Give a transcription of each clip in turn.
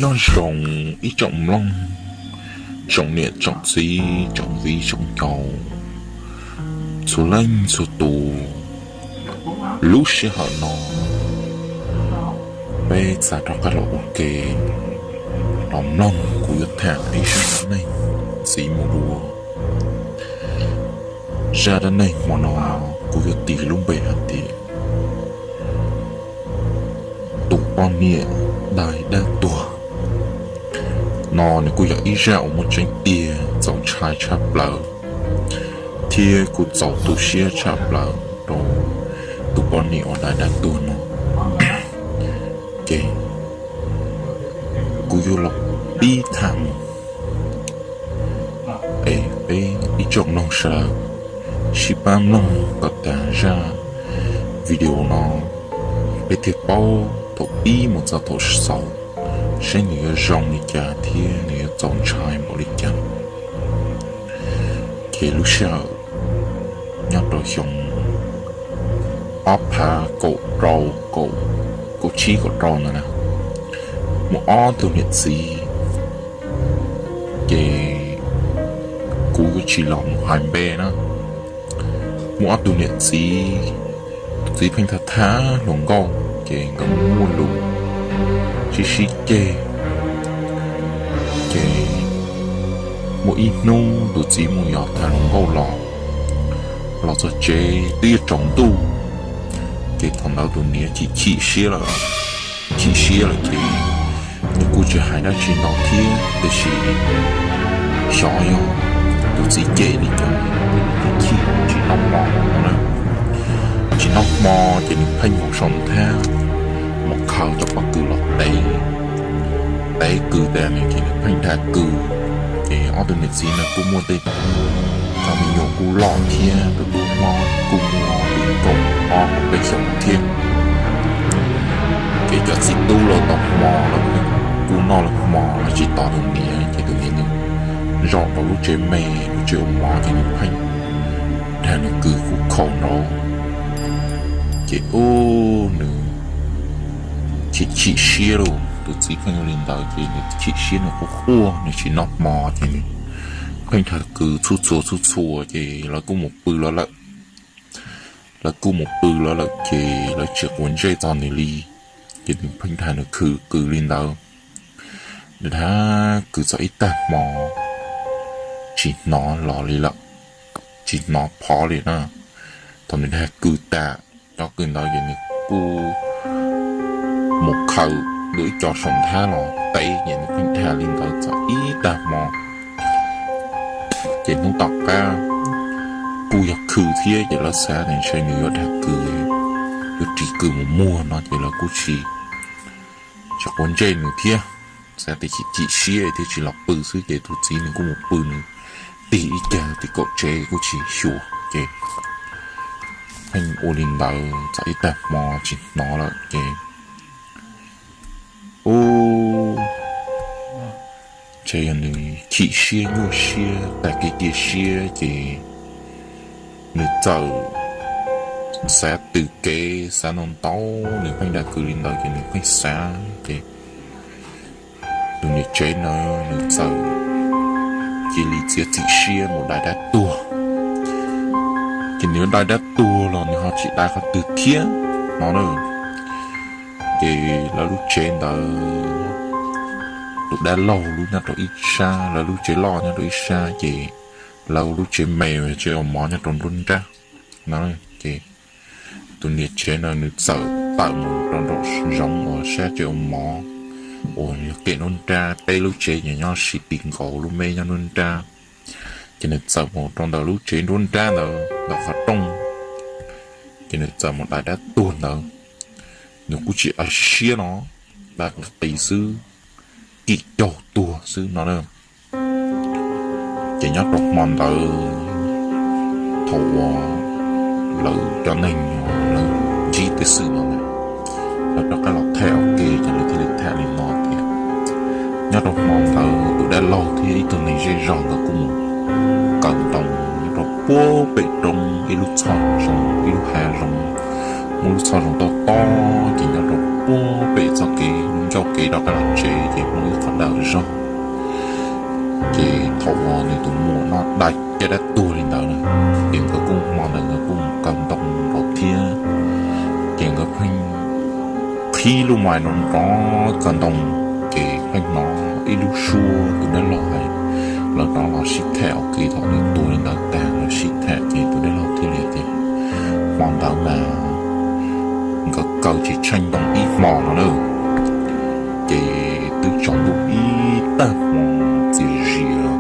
Nyob zoo ib tsoom mloog, tsoom niam tsoom txiv, tsoom viv tsoom ncaus, txhua leej txhua tus. Lub sij hawm no peb txav rov qab los ua ke, los mloog kuv yuav tham ib zaj dab neeg ntxiv mus dua. Zaj dab neeg hmo no kuv yuav tis lub npe hais tias tus poj niam dai dab tuag. No nws kuj yog ib zaj uas muaj tseeb tiag, txaus ntshai tshaj plaws, thiab kuj txaus tu siab tshaj plaws rau tus poj niam uas dai dab tuag no. Ces kuv yuav los pib tham mus, es peb ib tsoom mloog sawv daws sib pab mloog kom tas zaj video no, peb thiaj paub thaum pib mus txog thaum xaus, saib nws yuav zoo li cas thiab nws yuav txaus ntshai npaum li cas. Ces lub sij hawm nyob rau xyoo ob phav kaum rau, kaum, kaum tsib kaum rau ntawd na, muaj ob tug niam txiv, ces kuv yuav tsis los mus hais npe na. Muaj ob tug niam txiv, tus txiv pheej thab thab hluas nkauj, ces nkawd muaj lus sib sib ceg. Ces muaj ib hnub tus txiv mus yos thab hluas nkauj los, los txog tsev twb yuav tsaus ntuj, ces thaum ntawd tus niam chim chim siab lawm, chim siab lawm ces nws kuj tsis hais dab tsi ntau thiab, tiam sis xyov yog tus txiv cem li cas, nws chim chim tsis noj hmo no na. Tsis noj hmo ces nws pheej mus saum nthab mus khaws cov pob kws los tev, tev kws tas nws ces nws pheej dhia kws. Ces ob tug niam txiv no kuj muaj tej, cov me nyuam kuj loj thiab, tus tub hlob kuj muaj li kaum ob kaum peb xyoos thiab. Ces cov txiv tub los tau hmo los kuj noj lawv hmo los tsis tos tus niam, ces tus niam nws zaum rau lub tsev me, lub tsev ua mov ces nws pheej dhia nws kws kuj khaus nraud. Ces ub, nws chim chim siab lauj, tus txiv pheej ua li ntawd ces nws chim siab, nws quaj quaj, nws tsis noj hmo ces nws pheej dhia kws txhub txhua txhub txhua ces lawv kuj mus pw lawv lawm. Lawv kuj mus pw lawv lawm ces lawv tsis quav ntsej txog nws li, ces nws pheej dhia nws kws kws li ntawd. Nws dhia kws txog ib tag hmo tsis hnov los li lawm, tsis hnov phov li na. Thaum nws dhia kws tas cov kws ntawd ces nws kuj mus khaws dua ib co saum nthab los tev, ces nws pheej dhia li ntawd txog ib tag hmo. Ces hnub tom qab kuj yog khw thiab ces lawv xav tias ntshe nws yuav dhia kws, yuav ris kws mus muag no ces lawv kuj tsis, tsis quav ntsej nws thiab, xav tias chim chim siab thiaj tsis los pw xwb. Ces tus txiv nws kuj mus pw nws tig ib cag tim kaum tsev kuj tsis xyuas. Ces pheej ua li ntawd txog ib tag hmo tsis hnov lawm ces ub, ntshe yog nws chim siab nyuaj siab tag kev cia siab ces nws txawm xav tws kev xav ntau ntau, nws pheej dhia kws li ntawd ces nws pheej xav ces tus niam tsev no nws txawm cia li txiav txim siab mus dai dab tuag. Ces nws yuav dai dab tuag los nws ho tsis dai qhov twg thiab no na. Ces lawv lub tsev ntawd, tus dab laug lub nyob rau ib sab, lawv lub tsev loj nyob rau ib sab, ces lawv lub tsev me, tsev ua mov nyob rau nruab nrab no. Ces tus niam tsev no nws txawm tawm mus rau nraum zoov uas sab tsev ua mov uas yog kem nruab nrab, peb lub tsev nyob sib ti nkaus, lub me nyob nruab nrab. Ces nws txawm mus rau ntawm lub tsev nruab nrab ntawd ntawm qhov rooj, ces nws txawm mus dai dab tuag ntawd. Nws kuj tsis ai siab no, dai qis qis xwb, kim caug tuag xwb no na. Ces nyob rau hmo ntawd, thaum uas lawv cov neeg lawv ntsib tej xwm no na, lawv rov qab los tham ua ke ces lawv thiaj li tham li no tias, nyob rau hmo ntawd tus dab laug thiab ib tug neeg zej zog nkawd kuj mus kaw ntoo nyob rau puag pem roob ib lub txhoj zoov, ib lub hav zoov, muaj lub txhoj zoov tob tob ces nyob rau puag pem txoj kev ncauj kev rov qab los tsev ces muaj ib qhov dawm zog. Ces thaum uas nws tus muam no dai caj dab tuag li ntawd na, ces nkawd kuj hmo ntawd nkawd kuj mus kaw ntoo nraud thiab. Ces nkawd pheej qhib lub mais nrov nrov kaw ntoo, ces pheej hnov ib lub suab tus dab laug hais, lawv rov los sib tham ua ke thaum nws tuag li ntawd tag, lawv sib tham ces tus dab laug thiaj li tias, hmo ntawd mas nkawd kaw tsis tsheej ntoo ib hmo no na, ces twb tsaus ntuj ib tag hmo txias zias,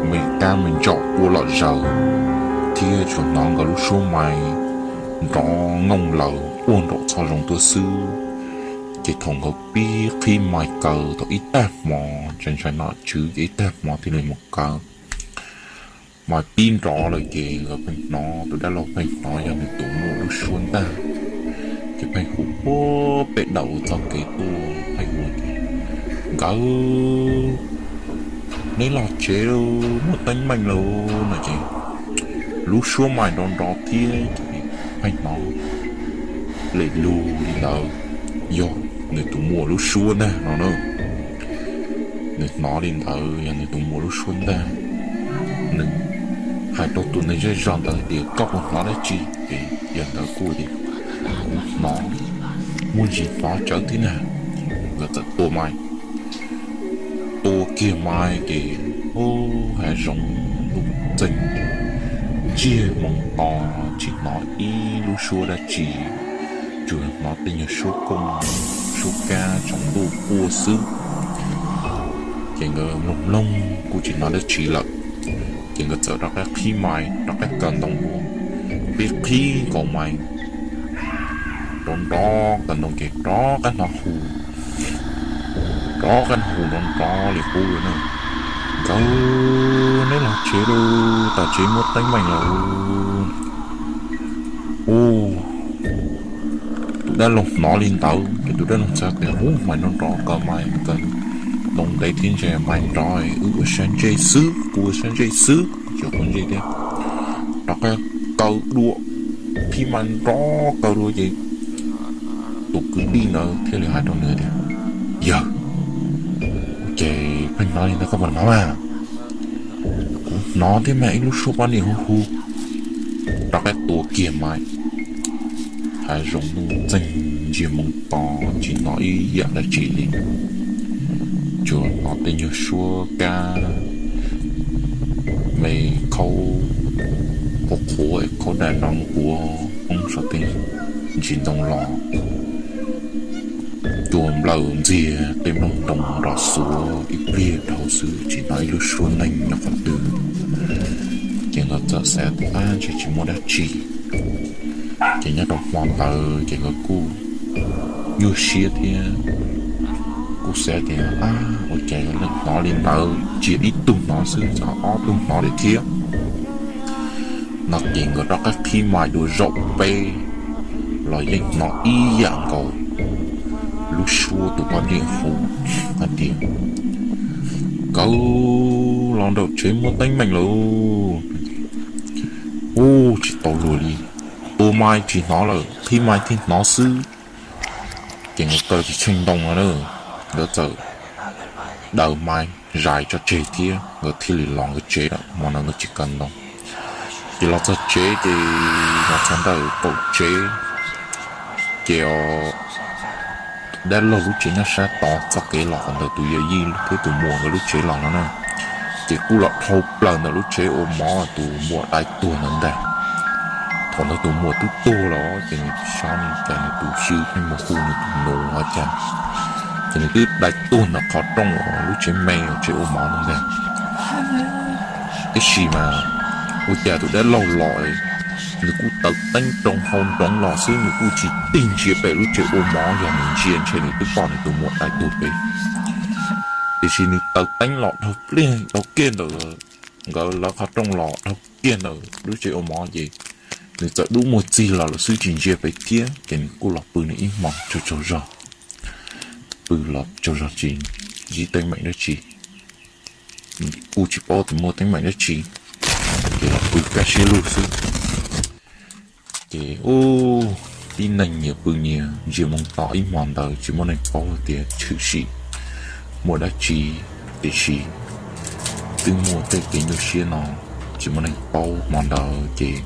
me kab me ntsaum ua lom zaws, thiab tsuas hnov nkawd lub suab mais nrov ngooj laws puag nraum txhoj zoov tuaj xwb. Ces thaum nkawd pib qhib mais kaw tau ib tag hmo, ntshai ntshai nom tswv ces ib tag hmo thiaj li mus kaw. Mais pib nrov lawm ces nkawd pheej hnov, tus dab laug pheej hnov yog nws tus muam lub suab ntag, ces pheej hu puag pem dawm ua txoj kev tuaj pheej hu tias, nkawd, neb los tsev lauj, muaj teeb meem lauj no ces lub suab mais nrov nrov thiab ces pheej hnov lem lug li ntawd, yog nws tus muam lub suab ntag no na. Nws hnov li ntawd yog nws tus muam lub suab ntag. Nws hais rau tus neeg zej zog ntawd tias koj puas hnov dab tsi? Ces yawg ntawd kuj tias, kuv hnov, muaj ntsis hnov tsawv thiab na. Nkawd txawm tua mais, tua kiag mais ces, ub, hav zoov ntuj txeeg, ntsiag moo to, tsis hnov ib lub suab dab tsi, tsuas hnov tej nyuag suab kooj, suab kab tsaus ntuj quaj xwb. Ces nkawd mloog mloog kuj tsis hnov dab tsi lawm, ces nkawd txawm rov qab qhib mais rov qab kaw ntoo dua. Pib qhib nkaus mais nrov nrov kaw ntoo ces rov qab hnov hu, rov qab hu nrov nrov li qub na, nkawd, neb los tsev lauj, tom tsev muaj teeb meej lawm. Ub, tus dab laug hnov li ntawd ces tus dab laug txawm tias, ub, mais nrov nrov kaw mais, kaw ntoo ntev thiab ntshe mais nrov, wb ua sab ntsej xwb, kuv ua sab ntsej xwb, tsis quav ntsej thiab. Rov qab kaw dua, qhib mais nrov kaw dua ces tus kwv tij ntawd thiaj li hais rau nws tias, yawg, ua cas pheej hnov li ntawd koj puas hnov mas? Kuv hnov thiab mas, ib lub suab poj niam hu hu. Rov qab tua kiag mais, hav zoov ntuj txeeg, ntsiag moo to, tsis hnov ib yam dab tsi li, tsuas hnov tej nyuag suab kab me khaub, qhuav qhuav es khaub dam no quav poob saum tej ntsis ntoo los, cua nplawm ntxiag tej nplooj ntoo nrov xuav ib pliag dhau xwb, tsis hnov ib lub suab neeg nyob qhov twg. Ces nkawd txawm xav tias, ab, ntshe tsis muaj dab tsi. Ces nyob rau hmo ntawd ces nkawd kuj nyuaj siab thiab, kuj xav tias, ab, ua cas yuav hnov li ntawd, tsis yog ib tug hnov xwb, txog ob tug hnov lawm thiab. No ces nkawd rov qab qhib mais dua zaum peb los yeej hnov ib yam nkaus lub suab tus poj niam hu hais tias, nkawd, los nraum tsev muaj teeb meem lauj. Ub, tsis tau luag li, tua mais tsis hnov lawm, qhib mais thiaj hnov xwb. Ces nkawd kaw tsis tsheej ntoo no na, nkawd txawm daws mais zais tso tseg thiab nkawd thiaj li los nkawd tsev lawm, hmo no nkawd tsis kaw ntoo. Ces los txog tsev ces los txog ntawm qaum tsev, ces dab laug lub tsev nyob sab tod txoj kev los qhov ntawd, tus yawm yij thiab tus muam nkawd lub tsev los no na, ces kuj los dhau plaws ntawm lub tsev ua mov tus muam dai tuag ntawd ntag. Thaum ntawd tus muam twb tuag lawm ces nws tsis sab li cas, nws tus xyw pheej mus hu nws tus nus ua cas, ces nws twb dai tuag ntawm qhov rooj uas lub tsev me uas tsev ua mov ntawd ntag. Tiam sis mas ua cas tus dab laug los, nws kuj taws teeb rau hauv nroov los xwb, nws kuj tsis tig ntsia pem lub tsev ua mov, yog nws ntsia ntshe nws twb pom nws tus muam dai tuag pem. Tiam sis nws taws teeb los dhau pliag dhau kiag ntawm nkawd lawv qhov rooj los dhau kiag ntawm lub tsev ua mov ces nws txawm dub muag txig los lawm xwb, tsis ntsia pem thiab. Ces nws kuj los pw nws ib hmos tsaug tsaug zog, pw los tsaug zog tsis ntsib teeb meem dab tsi, kuj tsis paub tias muaj teeb meem dab tsi, ces los pw kaj siab lug xwb. Ces ub, tib neeg nyias pw nyias ntsia moo to ib hmo ntawd tsis muaj neeg paub tias tshwm sim muaj dab tsi, tiam sis twb muaj tej kev nyuaj siab no tsis muaj neeg paub hmo ntawd ces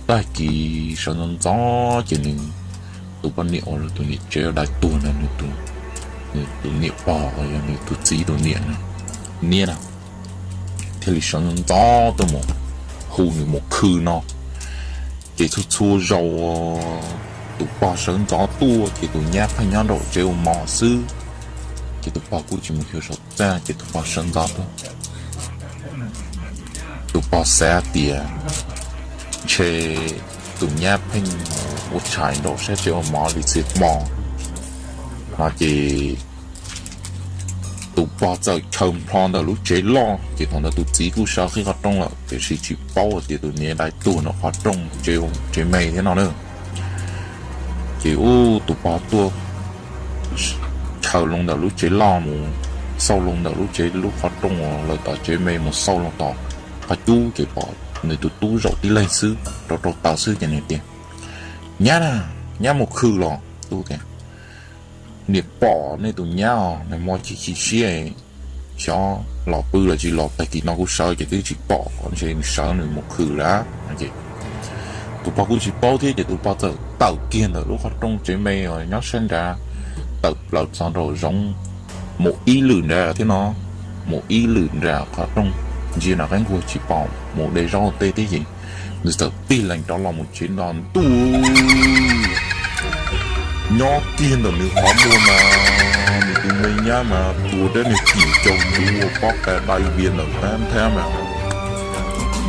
tag kis sawv ntxov ntxov ces nws tus poj niam uas tus niam tsev dai tuag ntawd nws tus niam pog uas yog nws tus txiv tus niam niab na thiaj li sawv ntxov ntxov tuaj mus hu nws mus khw no. Ces txhua txhua zaus tus pog sawv ntxov tuaj ces tus nyab pheej nyob nraum tsev ua mov xwb, ces tus pog kuj tsis mus xyuas saum txaj ces tus pog sawv ntxov tuaj. Tus pog xav tias ntshe tus nyab pheej ua tshais nraum sab tsev ua mov li txhia hmo no ces tus pog txawm chaws nplho ntawm lub tsev loj ces thaum ntawd tus txiv kuj sawv qhib qhov rooj lawm tiam sis tsis paub tias tus niam dai tuag nraum qhov rooj tsev me thiab no na. Ces ub, tus pog tuaj chaws loo ntawm lub tsev loj mus, xauj loo ntawm lub tsev lub qhov rooj uas lawv tom tsev me mus xauj loo tom qhov cub ces pom nws tus tub zaum tib leeg xwb rau rau taws xwb ces nws tias, Nyab na, nyab mus khw los? Tub tias, Niam pom nej tus nyab os, nag hmo chim chim siab xyov los pw los tsis los, tag kis no kuv sawv ces twb tsis pom, ntshe nws sawv nws mus khw lawm. Tus pog kuj tsis paub thiab ces tus pog txawm tawm kiag ntawm lub qhov rooj tsev me uas nyob sab nrad, tawm plaws txog nraum zoov mus ib lwm nrad thiab no, mus ib lwm nram qhov rooj ntsia nram qab nkuaj tsis pom, mus de zaub tej thiab ces nws txawm tig lees rov los mus tsev no ntuj. Nyob kiag ntawm nws qhov muag mas nws tus me nyab mas tuag dab niag kim caug ntua pob qa dai vias ntawm qab nthab mas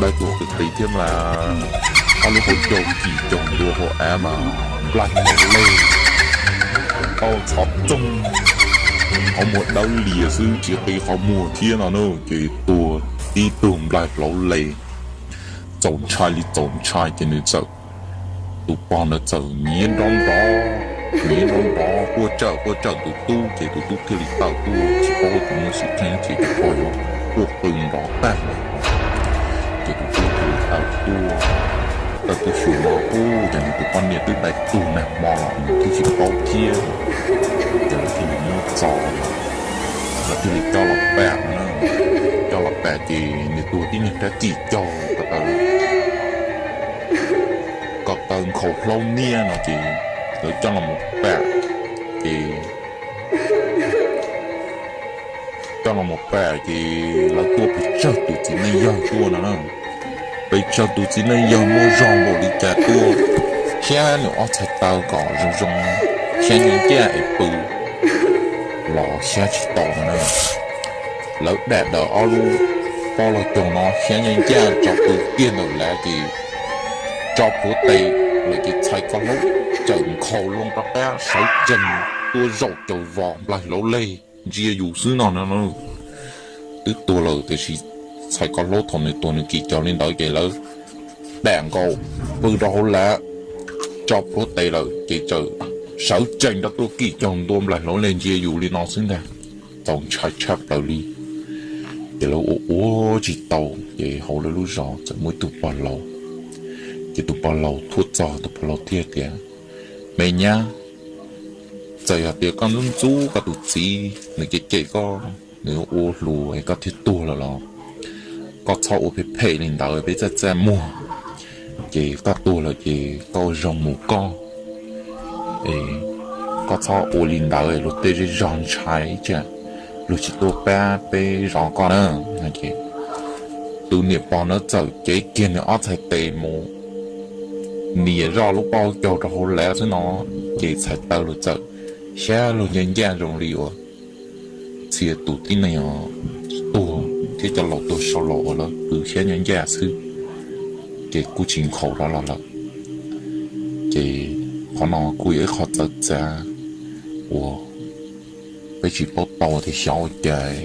dai tuag qis qis thiab mas ob lub hauv caug kim caug ntua hauv av mas nplaig hlauv leg, tau txhov txoog, qhov muag dawb lias xwb tsis qi qhov muag thiab no na ces tuag tib tug nplaig hlauv leg. Txaus ntshai li txaus ntshai ces nws txawm, tus pog ntawd txawm nyiav nrov nrov, nyiav nrov nrov quaj tsawm quaj tsawm tus tub ces tus tub thiaj li tawm tuaj tsis paub tus muaj xwm txheej ces tus pog yuav quaj qw nrov tag ces tus tub thiaj li tawm tuaj. Tawm tuaj xyuas no ub, ces nws tus poj niam twb dai tuag nag hmo los nws twb tsis paub thiab. Ces lawv thiaj li muab txo, lawv thiaj li coj los pam no na. Coj los pam ces nws tuag tib niag rab kim caug ko taw, ko taw nkhaus hlaub niaj no ces lawv coj los pam, ces coj los pam ces lawv tuaj pes tsawg tus txiv neej yawg tuaj no na. Pes tsawg tus txiv neej yawg muaj zog npaum li cas tuaj, xyab nws ob txhais taw kom zoo zoo, xyab ncaj ncaj es pw los xyab tsis tau no na. Lawv dam daws ob lub pob laug caug no xyab ncaj ncaj tso pw kiag ntawm lav ces tso plhuav tes lawm ces txhais ko hlaub cawm nkhaus loo rov qab sawv tsees tuaj zaum caug vos nplaig hlauv leg ntsia yus xwb no na. Twb tuag lawm tiam sis txhais ko hlaub thaum nws tuag nws kim caug li ntawd ces lawv dam nkaus pw rau hauv lav, tso plhuav tes lawm ces txawm sawv tsees rov tuaj kim caug ntua nplaig hlauv leg ntsia yus li no xwb ntag. Txaus ntshai tshaj plaws li. Ces lawv ua ua tsis tau ces hauv lawv lub zos txawm muaj ib tug pog laus, ces tus pog laus thuaj txog tus pog laus thiaj tias, Me nyab, txawm yog tias koj ntxub ntxub koj tus txiv nws cem cem koj, nws ua hluas es koj thiaj tuag lawm los koj txhob ua phem phem li ntawd, peb txaj txaj muag, ces koj tuag lawm ces koj ua zoo mus koj. Koj txhob ua li ntawd luag tej zej zog ntshai ib tsam luag tsis tuaj pab peb zov koj na. Tus niam pog na txawm cev kiag nws ob txhais tes mus nias zoj lub pob caug rau hauv lav xwb no, ces txhais taw los txawm xyab luag ncaj ncaj zoo li uas txhia tus tib neeg tuag thiab cov laus tuag saud los uas lawv pw xyab ncaj ncaj xwb, ces kuj tsis nkhaus rov los lawm. Ces qhov no kuj yog ib qho txawv txav uas peb tsis paub tau tias xyov ua cas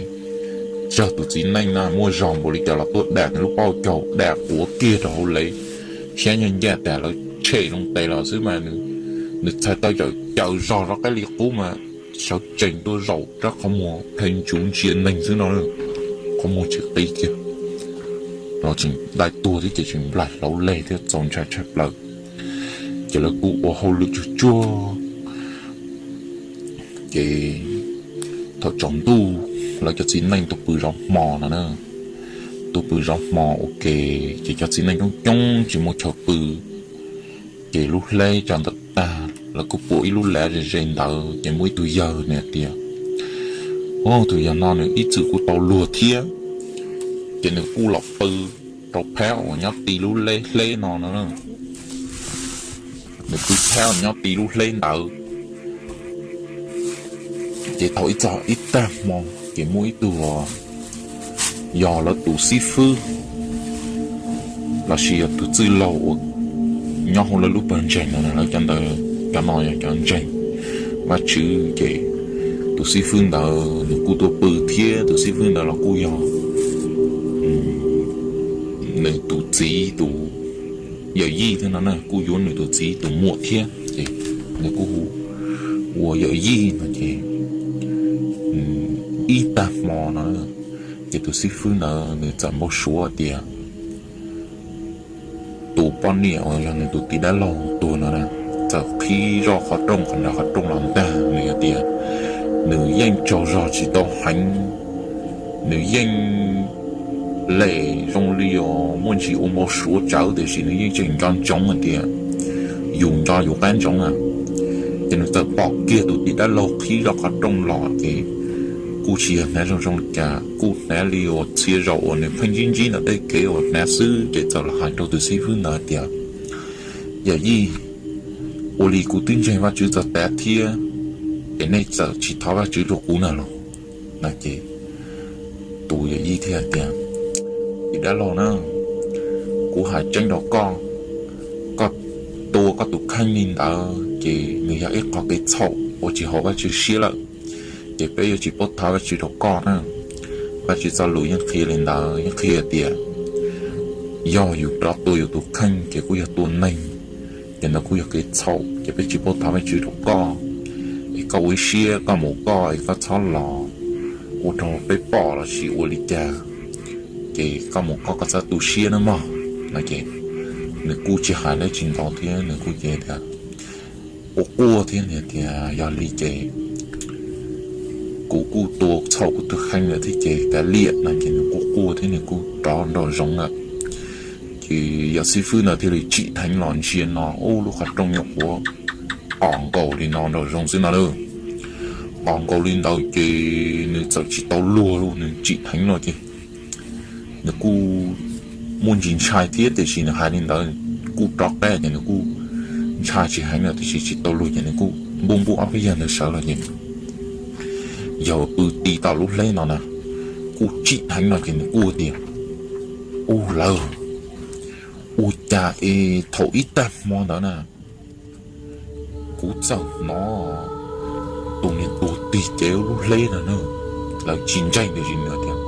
tsawg tus txiv neej na muaj zog npaum li cas los tuaj dam nws lub pob caug dam quav kiag rau hauv lav, xyab ncaj ncaj tas lawv tshem loo tes los xwb mas nws txhais taw txawm caws zog rov qab li qub mas sawv tsees tuaj zaum rab qhov muag phe ntsuv ntsia neeg xwb no, qhov muag tsis qi kiag los tseem dai tuag thiab ces tseem nplaig hlauv leg thiab txaus ntshai tshaj plaws. Ces lawv kuj ua hauj lwm tsuag tsuag, ces thaum tsaus ntuj lawv cov txiv neej tuaj pw zov hmo no na, tuaj pw zov hmo ua ke, ces cov txiv neej coob coob tsis muaj chaw pw, ces lub hleb tso ntawm tag lawv kuj pua ib lub lav ze ze ntawd, ces muaj ib tug yawg nws tias, Ub, tus yawg no nws ib txwm kuj tau luag thiab, ces nws kuj los pw rau phab uas nyob ti lub hleb no no, nws pw phab uas nyob ti lub hleb ntawd. Ces thaum ib txog ib tag hmo, ces muaj ib tug, yog lawv tus xib fwb lossis yog tus txwj laug uas nyob hauv lawv lub pawg ntseeg no, lawv cov ntawd cov no yog cov ntseeg Vajtswv, ces tus xib fwb ntawd nws kuj tuaj pw thiab. Tus xib fwb ntawd los kuj yog nws tus txiv tus yawm yij thiab no na, kuj yuav nws tus txiv tus muam thiab, ces nws kuj hu ua yawm yij no. Ces ib tag hmo no, ces tus xib fwb ntawd nws txawm npau suav tias tus poj niam uas yog nws tus tij dab laug tuag no na, txawm qhib zoj qhov rooj qhov nrad qhov rooj los ntag. Nws hais tias nws yeej tsaug zog tsis tau heev, nws yeej lem zoo li uas muaj ntsis ua npau suav tsawv, tiam sis nws yeej tseem nco ntsoov hais tias yus nco yus qab ntsoov na. Ces nws txawm pom kiag tus tij dab laug qhib zoj qhov rooj los, ces kuj tsis yog hnav zoo zoo li cas, kuj hnav li uas txhia zaus uas nws pheej ntsib ntsib ntawm tej kev uas hnav xwb, ces txawm los hais rau tus xib fwb ntawd tias, Yawm yij, ua li kuv twb ntseeg Vajtswv txog tav thiab, es nej txawm tsis thov Vajtswv rau kuv na los? No ces tus yawm yij thiaj tias, Tij dab laug na, kuv hais tseeb rau koj, koj tua koj tus kheej li ntawd ces nws yog ib qho kev txhaum uas tsis haum Vajtswv siab lawm, ces peb yuav tsis paub thov Vajtswv rau koj na. Vajtswv txoj lus yeej qhia li ntawd, yeej qhia tias yog yus rov tua yus tus kheej ces kuj yog tua neeg, ces ntawd kuj yog kev txhaum, ces peb tsis paub thov Vajtswv rau koj. Es koj ua ib siab koj mus koj es koj txhob los ua rau peb pom lossis ua li cas, ces koj mus koj, koj txhob tu siab nawb mog. No ces nws kuj tsis hais dab tsi ntau thiab, nws kuj ces tias, quaj quaj thiab nws tias, Yog li ces kuv kuj tua txhaum kuv tus kheej lawm thiab ces kav liam. No ces nws kuj quaj thiab nws kuj rov nraum zoov lawm. Ces yawm xib fwb ntawd thiaj li tsim dheev los ntsia no, ub, lub qhov rooj nyuam qhuav qos nkaus li no nraum zoov xwb no na. Qos nkaus li ntawd ces nws txawm tsis tau luag li, nws tsim dheev los ces nws kuj muaj ntsis ntshai thiab, tiam sis nws hais li ntawd kuj rov qab ces nws kuj ntshai tsis heev lawm, tiam sis tsis tau luag ces nws kuj npuaj npuaj ob peb yag ntawd sawv los ces yawg pw ti tom lub hleb no na, kuj tsim dheev no ces nws kuj tias, Ub lawm, ua cas es thaum ib tag hmo ntawd na, kuv txawm hnov tus niag tuag tig kev lub hleb na. Lawv tsis ntseeg tiam sis nws tias,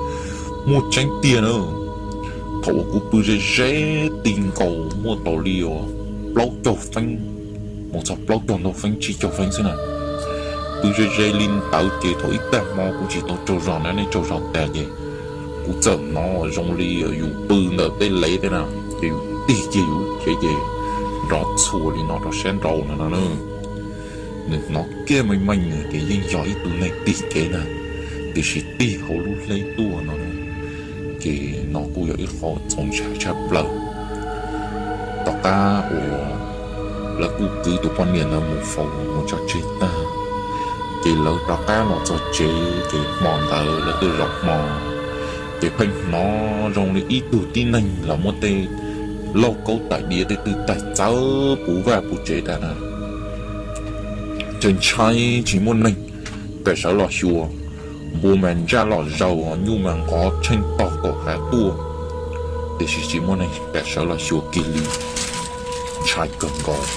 Muaj tseeb tiag na, thaum uas kuv pw ze ze ti nkaus muaj tau li os plaub caug feeb, mus txog plaub caug ntau feeb tsib caug feeb xwb na. Pw ze ze li ntawd ces thaum ib tag hmo kuv tsis tau tsaug zog na, nej tsaug zog tas ces kuv txawm hnov zoo li yus pw ntawm tej lev tej na, ces yus tig kiag yus lub cev ces nrov txhua li no rau sab nraud no no na. Nws hnov kiag meej meej nws tias yeej yog ib tug neeg tig kev na, tiam sis tig hauv lub hleb tuaj no. Ces no kuj yog ib qho txaus ntshai tshaj plaws. Tom qab uas lawv kuj kwv tus poj niam ntawd mus faus mus tso tseg tag, ces lawv rov qab los txog tsev, ces hmo ntawd lawv tuaj zov hmo, ces pheej hnov zoo li ib tug tib neeg los muab tej lauj kaub tais diav tej twg tais txawv puv vaj puv tsev tas na. Ces ntshai tsis muaj neeg pem sawv los xyuas, npua mas ntsaj los zaus, nyuj mas nqov tsheej tog kaum hav tuaj, tiam sis tsis muaj neeg pem sawv los xyuas kiag li. Ntshai kawg nkaus.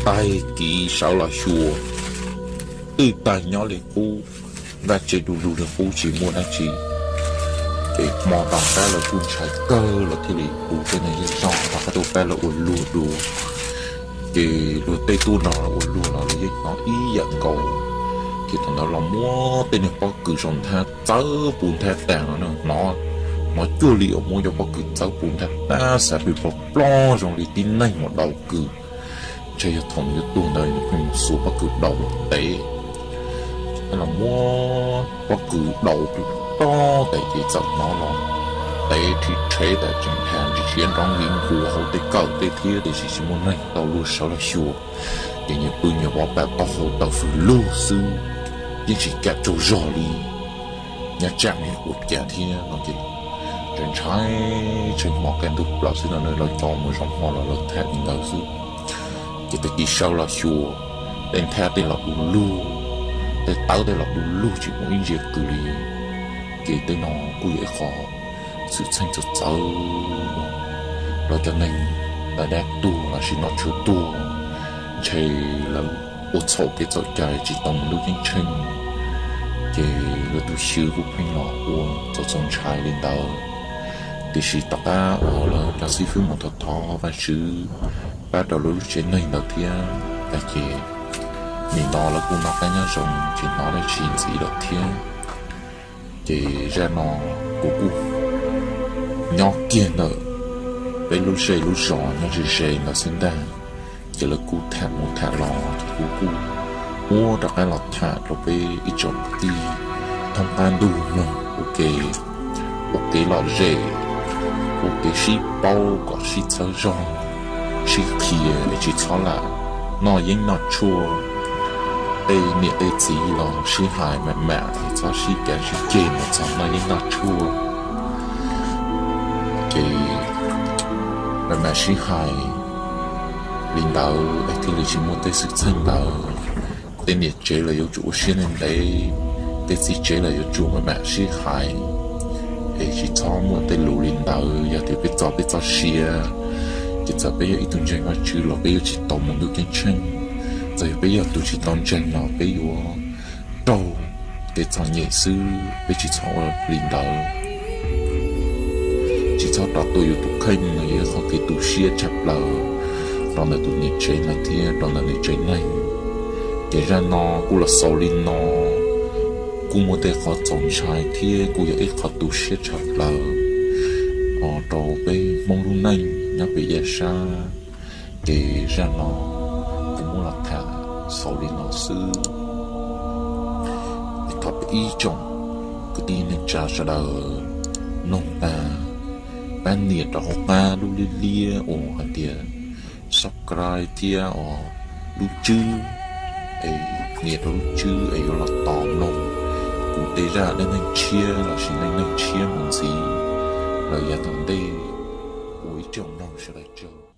Tag kis sawv los xyuas, twb tag nyob li qub, vaj tse du lug li qub tsis muaj dab tsi. Ces hmo tom qab lawv kuj ntshai kawg, lawv thiaj li hu tej neeg zej zog rov qab tuaj pab lawv ua luag dua. Ces luag tej tuaj nrog lawv ua luag los lawv yeej hnov ib yam nkaus, ces thaum ntawd los muab tej niag pob kws saum nthab txawb puv nthab tas no, hnov hnov cuag li uas muab cov pob kws txawb puv nrag tab xav pw plob plob zoo li tib neeg uas daus kws. Ntshe yog thaum nws yuav tuag ntawd nws pheej mus xuas pob kws daus los tev. Los muab pob kws daus pw plob tas ces txawm hnov los tev rhim rhev tas tseem dhia ntsis siab nrov nkiv nkuav hauv tej kawm tej thiab tiam sis tsis muaj neeg tau luag sawv los xyuas. Ces nyias pw nyias vov pam taub hau taw fwj lug xwb, yeej tsis kam tsaug zog li. Nyob tsam li ua cas thiab no ces ntshai ntshai, tshee hmo kaj ntug plaws xwb no na, lawv tso mus zoo hmo los lawv tham li ntawd xwb. Ces tag kis sawv los xyuas, tej nthab tej los du lug, tej tawv tej los du lug tsis muaj ib ntsia kws li. Ces tej no kuj yog ib qho xwm txheej txawv txawv, lawv cov neeg dab tuag los sis noj tshuaj tuag, ntshe lawv ua txhaum kev txhaum cai tsis tau mus ntuj ceeb tsheej, ces lawv tus xyw kuj pheej los ua txaus txaus ntshai li ntawd. Tiam sis tom qab uas lawv cov xib fwb mus thov thov Vajtswv pab rau lawv lub tsev neeg ntawd thiab, ces nim no lawv kuj noj qab nyob zoo tsis hnov dab tsi ntxiv lawm thiab. Ces zaj no kuv kuj nyob kiag ntawm peb lub zej lub zos nyob ze ze ntawd xwb ntag. Ces lawv kuj tham mus tham los ces kuv kuj muab rov qab los tham rau peb ib tsoom kwv tij thoob qab ntuj mloog ua ke, ua kev lom zem, ua kev sib paub kom sib txhawb zog, sib qhia es tsis txhob lam noj yeeb noj tshuaj. Tej niam tej txiv los sib hais mam mam es txhob sib cav sib ceg mus txog noj yeeb noj tshuaj. Ces mam mam sib hais li ntawd es thiaj li tsis muaj tej xwm txheej ntawd. Tej niam tsev los yuav tsum ua siab ntev ntev, tej txiv tsev los yuav tsum mam mam sib hais es tsis txhob muaj tej lus li ntawd. Yog tias peb txo peb txoj sia, ces txawm peb yog ib tug ntseeg Vajtswv los peb yuav tsis tau mus ntuj ceeb tsheej. Txawm yog peb yog tus tsis tau ntseeg los peb yuav raug kev txom nyem xwb, peb tsis txhob ua li ntawd. Tsis txhob rov tua yus tus kheej no yog ib qho kev tu siab tshaj plaws rau ntawm tus niam tsev no thiab rau ntawm niam tsev neeg. Ces zaj no kuj los xaus li no, kuj muaj tej qhov txaus ntshai thiab kuj yog ib qho tu siab tshaj plaws rau peb Hmoob lub neej nyob pem yaj sab. Ces zaj no kuv muab los tham xaus li no xwb. Es thov peb ib tsoom kwv tij neej tsa sawv daws mloog tag, pab nias rau hauv qab lub liab liab uas hais tias subscribe thiab lub tswb, es nias rau lub tswb es yuav los tos mloog kuv tej zaj dab neeg tshiab los sis neej neeg tshiab mus ntxiv los yav tom ntej. Ua ib tsoom mloog sawv daws tsaug.